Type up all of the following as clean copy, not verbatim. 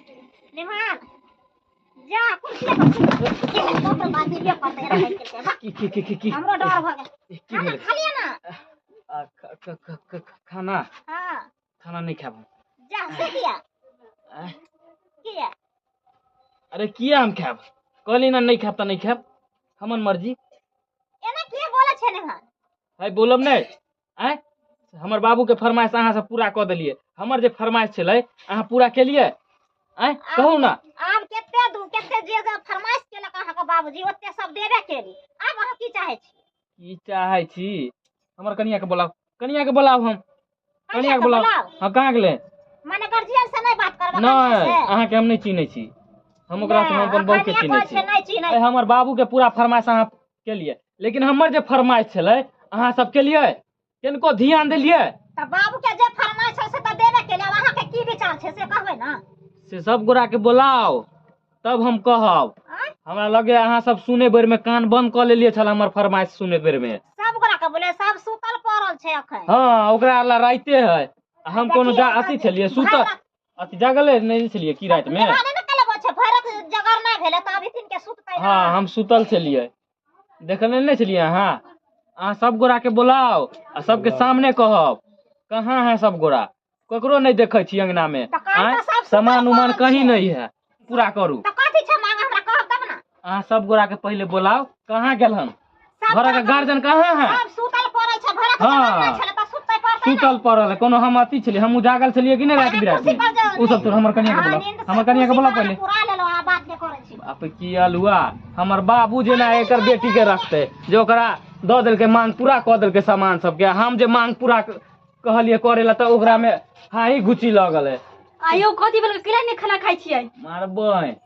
निमान जा कुर्सी पर सुत। बाप रे बाप, दिव्य पड़तै रहै के बा। की की की की की हमरो डर भऽ गेल। की खाना भेलै? खा लिअ ना। आ, ख- ख- ख- ख- खाना हाँ। खाना नहि खायब हम। जा से किया? आँय? किया? अरे किया हम खायब, कहली ना नहि खायब तऽ नहि खायब, हमर मर्जी। एना किया बोलै छै निमान? है बोलब नहि। आँय, हमर बाबूके फरमाइश अहाँ सब पूरा कऽ देलियै, हमर जे फरमाइश छलै अहाँ पूरा केलियै? आँय कहू ना। आब कते दू कते जे जे फरमाइश केलक अहाँके बाबूजी ओते सब देबे केली, आब अहाँ की चाहै छी? की चाहै छी? हमर कनिया के बोलाउ, कनिया के बोलाउ, हम कनिया के बोलाउ। हाँ, कहाँ गेलै? माने गार्जियन से नहीं बात करबै? नहि, अहाँके हम नहि चिन्है छी, हम ओकरा से हम अपन बहू के चिन्है छी। नहि चिन्है? अरे हमर बाबू के पूरा फरमाइश अहाँ केलियै, लेकिन हमर जे फरमाइश छलै अहाँ सब केलियै? किनको ध्यान देलियै? तऽ बाबू के जे फरमाइश छै से तऽ देबे केलियै, आब अहाँके की विचार छै से कहबै ना। से सब गोरा के बोलाउ तब हम कहब। आँय? हमरा लगे अहाँ सब सुने बेर में कान बंद कऽ लेलियै छल हमर फरमाइश सुने बेर में। सब गोरा के बोले, सब सुतल पड़ल छै अखन। हाँ, ओकरा ला राइते है, आ हम कोनो जा अथी छलियै सुतल, अथी जागले नहि छलियै की राति में? निमान ने कलबो छै, भरत जगरना भेलै तऽ अभी दिन के सुततै ना। हाँ, हम सुतल छलियै, देखने नहि छलियै अहाँ? अहाँ सब गोरा के बोलाउ आ सबके सामने कहब, कहाँ है सब गोरा? ककरो नहि देखै छी अंगना में। तऽ काल्हि आँय? तऽ सब सुतल सामान उमान पड़ल कहीं छै। नहीं है, पूरा करू। तऽ कथी छै मांग, हमरा कहब तब ना। अहाँ सब गोरा के पहिले बोलाउ, कहाँ गेल हन? सब घर गोरा के गार्जियन कहाँ है? सब सुतल पड़ल छै, भरत हाँ। जगरना छलै तऽ सुतै पड़तै ना। सुतल पड़ल है, कोनो हम अथी छलियै? हम उजागल छलियै कि नहि राति बिराति कुर्सी पर में? जाउ। ओ सब तो हमर कनिया के हाँ, बोलाउ, नींद से हमर कनिया के कुर्सी बोलाउ पर पहिले। पूरा लेलहुँ, अहाँ बात नहि करै छी। बाप की अलुआ, हमर बाबू जेना एकर बेटी के रखते जे ओकरा दऽ देलकै, मांग पूरा कऽ देलकै सामान सबके, हम जे मांग पूरा कहलियै करे ला तऽ ओकरा में हाही घुची लगल है। आयो कथी भेल, केला नहि खाना खाइ छियै? मारबै।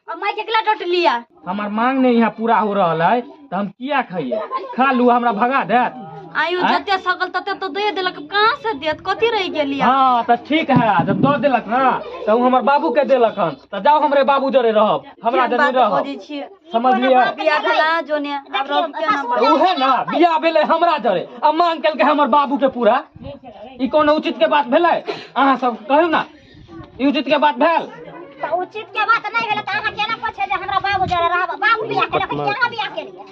आ माय के केला डटलिया? हमर मांग नहीं यहाँ पूरा हो रहल है तऽ हम किया खाइए? खा लू, हमरा भगा देत। आयो आँय? जते सकल तते तो दे देलक, कहाँ से देत, कथी रहि गेलिया? हाँ तऽ ठीक है, जब दऽ देलक ना तऽ उ हमर बाबू के देलक हन, तऽ जाउ हमरे बाबू जरे रहब, हमरा केहन जरे बात रहब। बजै छियै? समझलियै? बियाह भेला जोने आब रहब केना? तऽ उहे ना बियाह भेलै हमरा जरे आ मांग केलकै हमर बाबू के पूरा, ई कोनो उचित के बात भेलै? अहाँ सब कहू ना, ई उचित के बात भेल? तऽ उचित के बात नहि भेलै तऽ अहाँ केना पूछे जे हमरा बाबू जरे रहब? बाबू बियाह केलक कि अहाँ बियाह केलियै?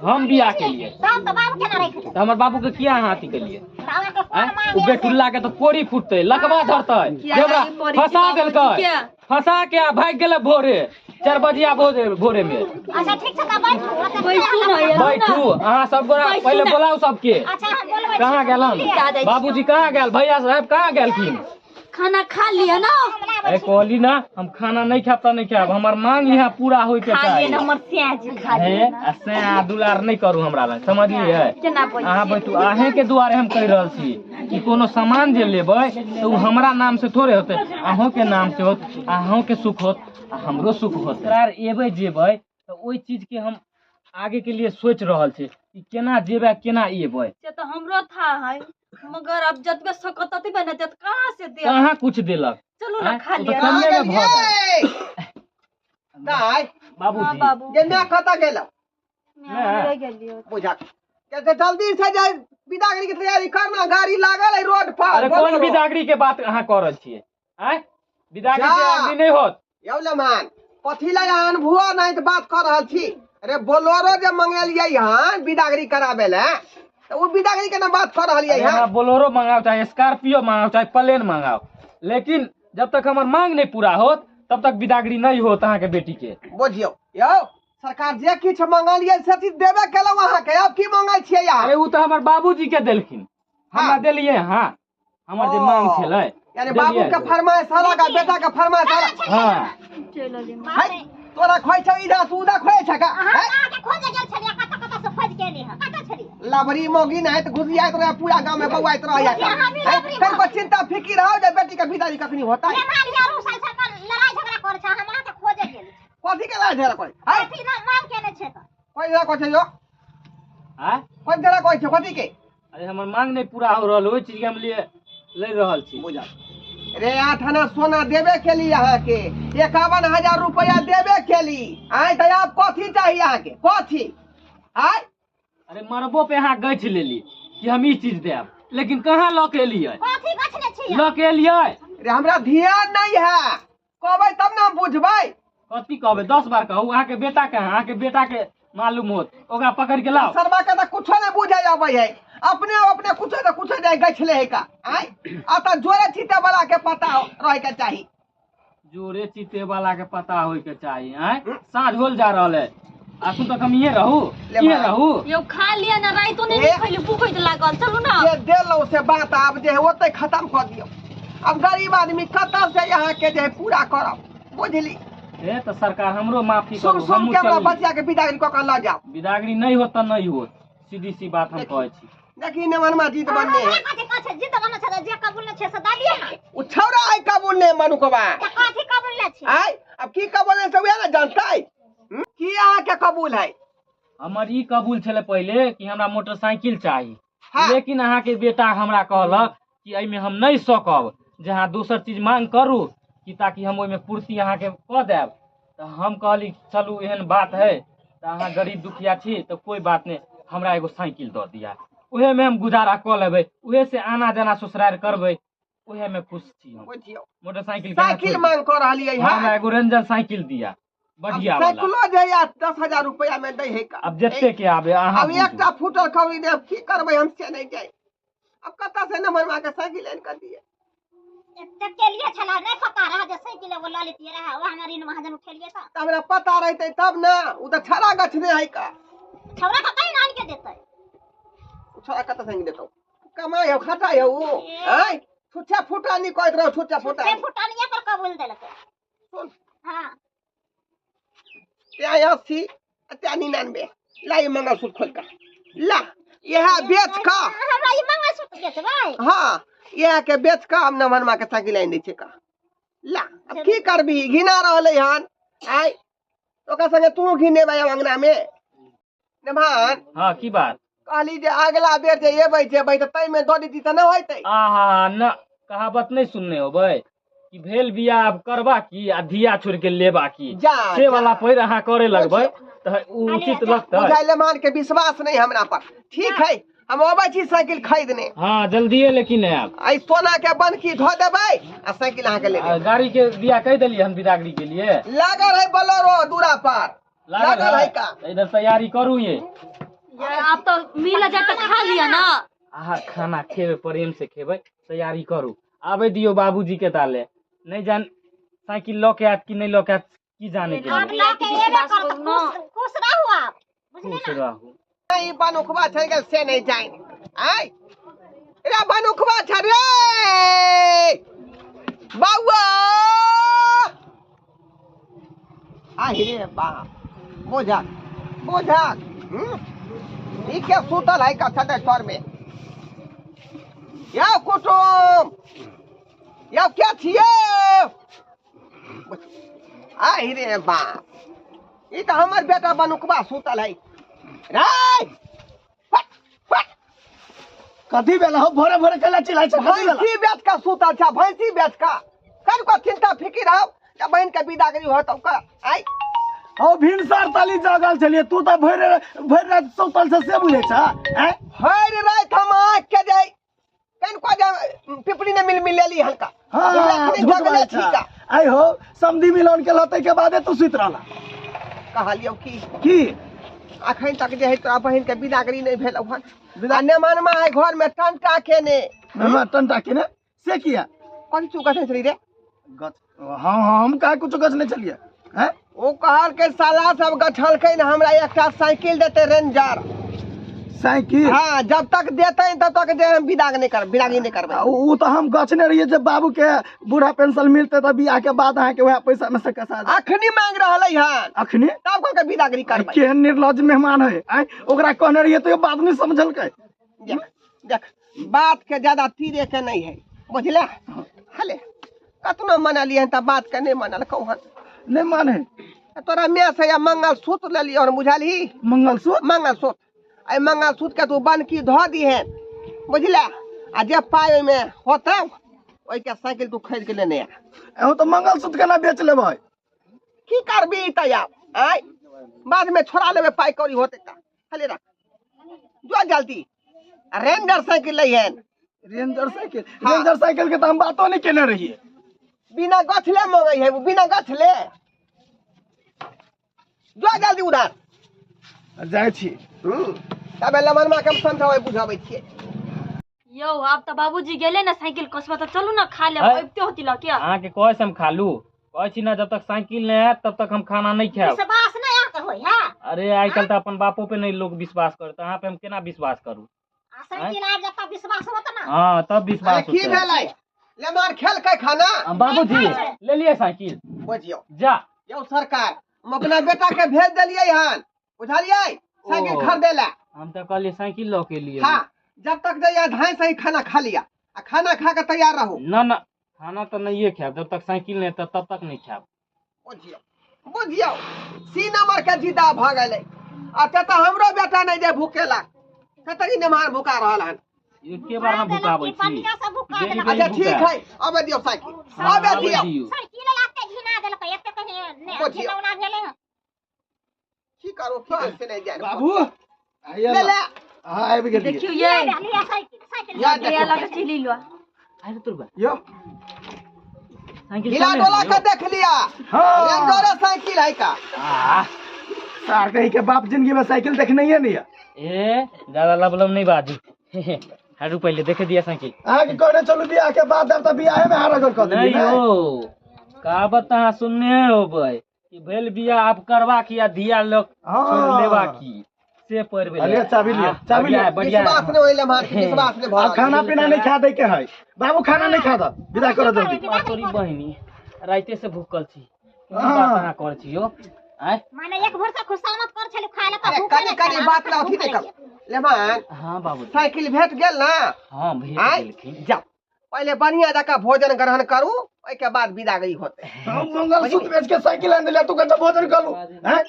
हम बियाह केलियै। तब तऽ बाबू केना राखि देत? तऽ हमर बाबू के किया अहाँ अथी केलियै? तऽ अहाँके कोन आँय? मांग ओ यऽ से? बेटुल्ला के तऽ कोरी फुटतै, लकवा धरतै। किया जे हमरा ई परी फंसा बाबूजी देलकै, के? फंसा के आ भागि गेलै भोरे 4 बजिया भोरे भोरे में। अच्छा ठीक छै, तऽ बैठू ओतऽ। बैसू ना यार। बैठू अहाँ सब गोरा, बैसू पहिले ना। बोलाउ सबके। अच्छा, हम बोलबै छी। कहाँ गेलन बाबूजी? कहाँ गेल भैया साहेब? कहाँ गेलखिन? खाना खा लिअ ना। हम लाबै ए छी। कहली ना हम खाना नहीं खायब तऽ नहीं खायब, हमर मांग यहाँ पूरा होय के खा लिअ चाही। ना हमर स्याज, खा हे लिअ ना। आ से दुलार नहीं करू हमरा लग, समझलियै? केना बजै अहाँ छियै? बैठू। अहें के दुआरे हम कहि रहल छी कि कोनो सामान जे लेबै तऽ ओ हमरा नाम से थोड़े होतै, अहूँ के नाम से होत, अहूँ के सुख होत आ हमरो सुख होत। यार एबै जेबै तऽ ओहि चीज के हम आगे के लिए सोचि रहल छी कि केना जेबै आ केना एबै। से तऽ हमरो था है, मगर अब जतबे सकत ततबे ने देत, कहाँ से देत? कहाँ कुछ देलक? चलू ना आँय? खा ओ तऽ लिअ। कमे मे भऽ गेल। दाइ। हाँ बाबूजी। बाबू। जे मैं कतऽ गेलहुँ? मैं रहि गेलियो। बुझा के जल्दी से जाय, विदागरी के तैयारी करना, गाड़ी लागल है रोड पर। अरे कोन बोलेरो। बिदागरी के बात अहाँ कऽ रहल छियै? आँय, बिदागरी जा। के आदमी नहि होत। यौ लमान, कथी लए अहाँ अनभुआ नहीं तऽ बात कऽ रहल छी? अरे बोलेरो जे मंगेलियै हन विदागरी कराबै लए, तऽ ओ विदागरी के ना बात कऽ रहलियै अरे हन। हमरा बोलेरो मंगाओ, चाहे स्कॉर्पियो मंगाओ, चाहे प्लेन मंगाओ, लेकिन जब तक हमर मांग नहीं पूरा होत तब तक बिदागरी नहीं होत अहाँके बेटी के। बुझियौ यौ सरकार, जे किछु मंगलियै से चीज देबे केलहुँ अहाँके, आब की मंगै छियै अहाँ? अरे ओ तऽ हमर बाबूजी के देलखिन, हमरा देलियै? हाँ, हमर जे मांग ओ, छलै यानी बाबू देलियै। के फरमाइश अलग आ बेटा के फरमाइश अलग। हाँ। चलि अलियै। है तोरा खोइ छौ इधर से उधर खोइ छ का? अहाँ है अहाँके खोजे गेल छलियै, कतऽ कतऽ से खोज के एली हँ, कतऽ छलियै? लबरी मोगी नहीं तऽ घुसियाइत रहे पूरा गाँव में बौआइत रहे। अहाँ भी लबरी। कनिको चिंता फिकिर हो जे बेटी के विदाई कखनी होता। मेहमान यहाँ रुसल छै, अपन लड़ाई झगड़ा करै छै, हम अहाँके खोजे गेल छी। कथी के लड़ाई झगड़ा करै है? कथी ना मांग केने छै तऽ कोई झगड़ा करै छै यो? आँय? कोई झगड़ा करै छै कथी के? अरे हमर मांग नहीं पूरा हो रहल, ओहि चीज के हम लिए लड़ रहल छी। बुझल रे, 8 आना सोना देबे केली अहाँके, 51,000 रुपया देबे केली। आय तऽ आब कथी चाही अहाँके, कथी आय? अरे मरबो पे अहाँ गछि लेली कि हम ई चीज देब, लेकिन कहाँ लऽ के एलियै? कथी गछने छियै? लऽ के एलियै? रे हमरा ध्यान नहीं है। कहबै तब ने हम बुझबै। कथी कहबै, 10 बार कहू। अहाँके बेटा के, अहाँके बेटा के मालूम होत, ओकरा पकड़ के लाओ। सरवा के तऽ कुछो नहि बुझे अबै है, अपने अपने कुछो तऽ कुछो जाय गछले है का। आय आ तऽ जोरे चीते वाला के पता रहे के चाही। जोरे चीते वाला के पता होय के चाही। आय साँझ होल जा रहल है, अखन तक हम इहे रहू, ले इहे भाई। रहू। यौ खा लिया ना, राइतो नहीं ए। खैली, भूख लागल, चलू ना। जे देलहुँ से बात आब जे है ओते खत्म कऽ दियौ। अब गरीब आदमी कतऽ से यहाँ के जे है पूरा करब, बुझली? ए तऽ सरकार हमरो माफी सुन करू, सुन हमहूँ के हमरा चली। बचिया के विदागरी कऽ के लऽ जाओ। बिदागरी नहीं होत तऽ नहीं होत, सीधी सी बात हम कहै छी। देखी नेमनमा जीत बनने है। कथी कहै छै जीत बनने छै, जे कबूल नहि छै से दऽ दिअ ने। ओ छौड़ा है कबूल नहि मनुखबा। तऽ कथी कबूल नहि छै? आय अब की कबूल है से वएह ने जानतै। की अहाँके कबूल है? हमर ई कबूल छलै पहिले कि हमरा मोटरसाइकिल चाही। हाँ। लेकिन अहाँके बेटा हमरा कहलक कि एहिमे हम नहि सकब, जे अहाँ दोसर चीज मांग करू कि ताकि हम ओहिमे पूर्ति अहाँके कऽ देब। तऽ हम कहली चलू एहन बात है तऽ अहाँ गरीब दुखिया छी तऽ कोइ बात नहि, हमरा एगो साइकिल दऽ दिअ, उहेमे हम गुजारा कऽ लेबै, उहे से आना जाना ससुरारि करबै, उहेमे खुश छी हम। बुझियौ मोटरसाइकिल केना साइकिल छोड़ि मांग कऽ रहलियै दिअ? हमरा हँ। एगो रेंजर साइकिल दिअ बढ़िया वाला। साइकिलो जे या 10,000 रुपया में दै है का। अब जते के आबे अहाँ अब बुझू। एकटा फूटल खौरी देब, की करबै हम से नहि जाय। अब कतऽ से नमनमा के साइकिल आनि कऽ दियै? एते केलिए छला, नहि पता रहा जे साइकिल एगो लऽ लेतियै रहा, वएह मे ऋण महाजन उठेलियै तऽ। तऽ हमरा पता रहितै तब ने, ओ तऽ छड़ा गछने है का। छौड़ा कतऽ आनि के देतै? ओ छड़ा कतऽ से आनि देतौ? कमाइ हौ खटाइ हौ ओ। आँय छुच्छा फुटानी कहैत रहौ, छुच्छा फुटानी। छुच्छे फुटानिये पर कबूल देलकै। सुन। हाँ। त्या 80 त्या 99। ला ई मंगलसूत्र खोल कऽ ला, इएह बेच कऽ। हमरा ई मंगलसूत्र बेचबै? हाँ, इएह के बेच कऽ हम नमहरमा के साइकिल आनि दै छियै का। ला अब की करबी, घिना रहलै हन। आय ओकरा संगे तू घिनेबै आब अंगना मे। नमहर। हाँ की बात? कहली जे अगला बेर जे एबै जेबै तऽ ताहिमे दऽ देती तऽ नहि होइतै। आहा न, कहावत नहि सुनने होबै कि भेल बियाह आब करबा की आ धिया छोड़ के लेबा की, जा, से जा। वाला पैर अहाँ करे लगबै तऽ उ उचित लगतै। बुझाइले मान के विश्वास नहीं हमरा पर। ठीक है, हम अबै छी साइकिल खरीदने। हाँ जल्दिए लेकिन आयब। आई सोना के बनकी धो देबै आ साइकिल अहाँ के लेबै। आ, गाड़ी के बियाह कहि देलियै हम बिदागरी के लिए। लागल है बोलेरो दूरा पर। लागल है है का? तऽ इधर तैयारी करू ये। यार आप तो मिल जाए तो खा लिया ना। अहाँ खाना खेबै प्रेम से खेबै, तैयारी करू। आबै दियौ बाबूजी के ताले, नहीं जान साइकिल लऽ के आयत कि नहीं लऽ के आयत की जाने के आब लिए। लऽ के एबे करत, खुश खुश रहू आप, बुझलियै खुश ने? रहू। ई बनुखबा छै गेल से नहीं जान। आय रे बनुखबा छै रे बौआ। आहि रे बाप, बोझक बोझक। ई के सुतल है का छते तर में? यौ कुटुम, यौ के छियै? आहि रे बाप, ई तऽ हमर बेटा बनुकबा सुतल है। रे फट फट। कथी भेल हौ? भोरे भोरे कैला चिल्लाइ छै? कथी भेल? भैंसी बेच कऽ सुतल छै, भैंसी बेच कऽ। कनको चिंता फिकिर हौ जे बहिन के विदागरी होतौ का? आइ हौ भिनसर तली जगल छलियै, तू तऽ भरि भरि राति सुतल छ से बुझै छ? आँय भरि राति हम आँखि के जाइ कनको जे पिपरी ने मिल मिलेली हल्का। हाँ, एखनी झूठ जगले बाजै छी छ। का। आइ हो समधि मिलन के लतै के बादे तू सुति रहला। कहलियौ की? की? अखन तक जे है तोरा बहिन के विदागरी नहि भेलौ हन। आ नेमानमा है घर में टंटा केने। नेमा टंटा केने से किया? कथी चू गछने छली रे? गछ? हाँ हाँ, हम काहे कुछो गछने छलियै? हैं? ओ कहलकै साला सब गछलकै ने, हमरा एकटा साइकिल देतै रेंजर साइकिल। हाँ, जब तक देतै तब तक जे हम विदाग नहि करब, विदागी नहि करबै। ओ तऽ हम गछने रहियै जे बाबू के बूढ़ा पेंशन मिलतै तऽ बियाह के बाद अहाँके वएह पैसा में से कसा देब। अखनी मांग रहलै हन। अखनी? तब कहलकै विदागरी करबै। केहन निर्लज्ज मेहमान है। आँय, ओकरा कहने रहियै तऽ बात नहि समझलकै। देख देख, बात के ज्यादा तीरे के नहीं है, बुझले? हले कतनो मनलियै तऽ बात के नहि मनलकौ हन। नहि माने। तोरा माय से या मंगलसूत्र लेलियै हन, बुझलही? मंगलसूत्र? मंगलसूत्र। एहि मंगलसूत्र के तू बनकी धऽ दिहें, बुझले? आ जे पाइ ओहिमे होतौ ओहिके साइकिल तू खरीद के लेने आ। एहो तऽ मंगलसूत्र केना बेच लेबै? की करबी तऽ आब? आँय, बाद में छोड़ा लेबै पाइ कौड़ी होतै तऽ। हले रख, जो जल्दी रेंजर साइकिल लैहेन। Ranger cycle? हाँ। रेंजर साइकिल के तऽ हम बातो नहि केने रहियै। बिना गछले मंगै है उ, बिना गछले। जो जल्दी उधार। जाइ छी। तबे लमनमा के हम समझाबै बुझाबै छियै। यौ आब तऽ बाबूजी गेले ने साइकिल कसबा, तऽ चलू ने खा लेब। है। अबिते होती लऽ के। अहाँके कहै से हम खा लू? कहै छी ना, जब तक साइकिल नहि आयत तब तक हम खाना नहि खायब। विश्वास नहि अहाँके होइ है? अरे आइ काल्हि तऽ अपन बापो पे नहि लोक विश्वास करत, अहाँ पे हम केना विश्वास करू? आ साइकिल आबि जायत तब विश्वास होत ना? हाँ, तब अरे विश्वास की होतै। भेलै? लेमार खेलकै खाना? आ, बाबूजी लेलियै साइकिल। बुझियौ। जा। यौ सरकार, हम अपना बेटा के भेज देलियै हन, बुझलियै, साइकिल ओ। खरीदे ला। हम तऽ कहलियै साइकिल लऽ के एलियै। हाँ, जब तक जइया धाय सही खाना खा लिया आ खाना खा के तैयार रहू। ना ना, खाना तऽ नहिये खायब, जब तक साइकिल नहि एतै तब तक नहि खायब। बुझियौ बुझियौ, सी नंबर के जिदा भऽ गेलै। आ ते तऽ हमरो बेटा नहि जे भूखेला, से तऽ ई नमहर भूखा रहल हन। एके बार ना भुकाबै छी। बढ़िया से भुका बेरी देलक। बेरी अच्छा ठीक भुका। है, अबे दियौ साइकिल। हाँ, अबे आबै दियौ। दियौ। साइकिल लाते घिना देलकै, एते कहीं ने बुझियौ। घिनौना भेलै हन। की करू, की से नहि जाने। बाबू आइए। ले ले। हाँ, आबि गेलियै। देखियौ ये। लिअ, लिअ साइकिल, साइकिल। या ये लऽ के चलि लो। आइ तोर बा यौ। साइकिल हिला चले डोला यौ। के देख लिया। हाँ। रेंजरे साइकिल है का? आह, सार कहीं के बाप जिंदगी में साइकिल देखने ही नहीं है। ए ज्यादा लब लब नहीं बाजू। हरू पहिले देखे दिया साइकिल। अहाँके कहने चलू बियाह के बाद, आब तऽ बियाहे में हारा कऽ नहीं देलियै। हो, कहावत तऽ अहाँ सुनने होबै कि भेल बियाह आब करबा की आ धिया लोग हाँ। छोड़ लेबा की, से पढ़ भेलै। अरे चाबी लिअ, आह, चाबी बढ़िया लिअ। है, बढ़िया है। विश्वास नहीं होइले मार, विश्वास नहीं भऽ आब खाना पीना नहीं खा दै के है बाबू, खाना नहीं खा दऽ, विदा करो जल्दी। माँ तोरी बहिनी, राइते से भूखल छी। कोन हाँ। बात अहाँ करै छी यौ? आँय? माने एक भोर से खुशामद कर छली खाय ला तऽ अरे भूखे कनी नहि कनी छल, बात आब ला अथी भूख नहीं लागि कर लेमान। हाँ बाबूजी। साइकिल भेट गेल ना? हाँ, भेट आँय? गेलखिन। जाओ, पहिले बढ़िया जकाँ भोजन ग्रहण करू, ओहिके बाद विदागरी होतै। हम मंगलसूत्र बेच के साइकिल आनि देलियै, तू कहै भोजन करू हैं?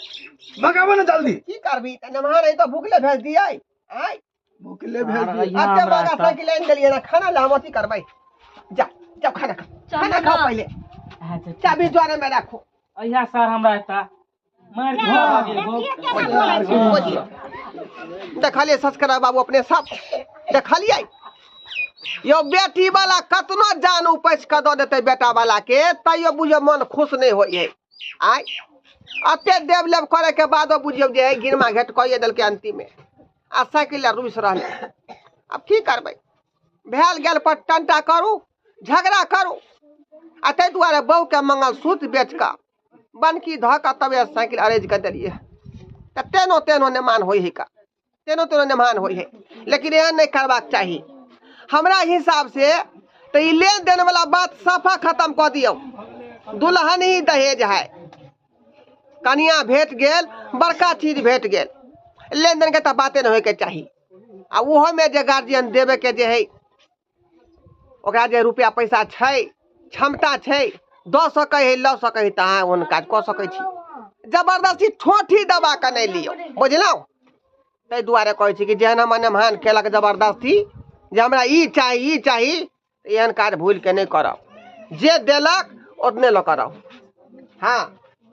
मंगाबो ने जल्दी। की करबी तऽ, नमहर है तऽ भूखले भेज दियै? आँय? भूखले भेज दियै। यहाँ एते हमरा महगा साइकिल आनि देलियै ना, खाना ला हम अथी करबै। जा जाओ, खाना खाओ। चलू खाना खाओ ना। पहिले। अच्छा, ठीक। चाबी द्वारे में राखो। अहिया सर हमरा एता मारि गेल। खा गेल। देखिए केना बोलै छै। बुझियौ, देखलियै संस्कार बाबू, अपने सब देखलियै यौ, बेटी वाला कतनो जान उपैछ कऽ दऽ देतै बेटा वाला के, तैयो बुझियौ मन खुश नहि होइ है। आइ एते देव लेब करे के बादो बुझियौ जे है गिरमा घेट कइए देलकै अंतिम में, आ साइकिल लए रुसि रहलै। आब की करबै, भेल गेल पर टंटा करू, झगड़ा करू। आ ताहि दुआरे बहुके मंगलसूत्र बेच कऽ बनकी धऽ कऽ तबे साइकिल अरेंज कऽ देलियै। तऽ तेनो तेनो नेमान होइ है का, तेनो तेनो नेमान होइ है, लेकिन एहन नहि करबाक चाही। हमरा हिसाब से तऽ ई लेन देन वाला बात साफा खत्म कऽ दियौ। दुल्हन ही दहेज है। कनिया भेट गेल, बड़का चीज भेट गेल, लेन देन के तऽ बाते नहि होइके चाही। आ ओहोमे जे गार्जियन देबे के जे है, ओकरा जे रुपया पैसा छै, क्षमता छै, दऽ सकै है, लऽ सकै है, तऽ अहाँ ओहन काज कऽ सकै छी। जबरदस्ती ठोठी दबा कऽ नहि लियौ, बुझलहुँ? ताहि दुआरे कहै छी कि जेहन हमर नेमहान केलक जबरदस्ती जे हमरा ई चाही, ई चाही, तऽ एहन काज भूलि के नहि करब। जे देलक ओतने लऽ कऽ रहू। हाँ।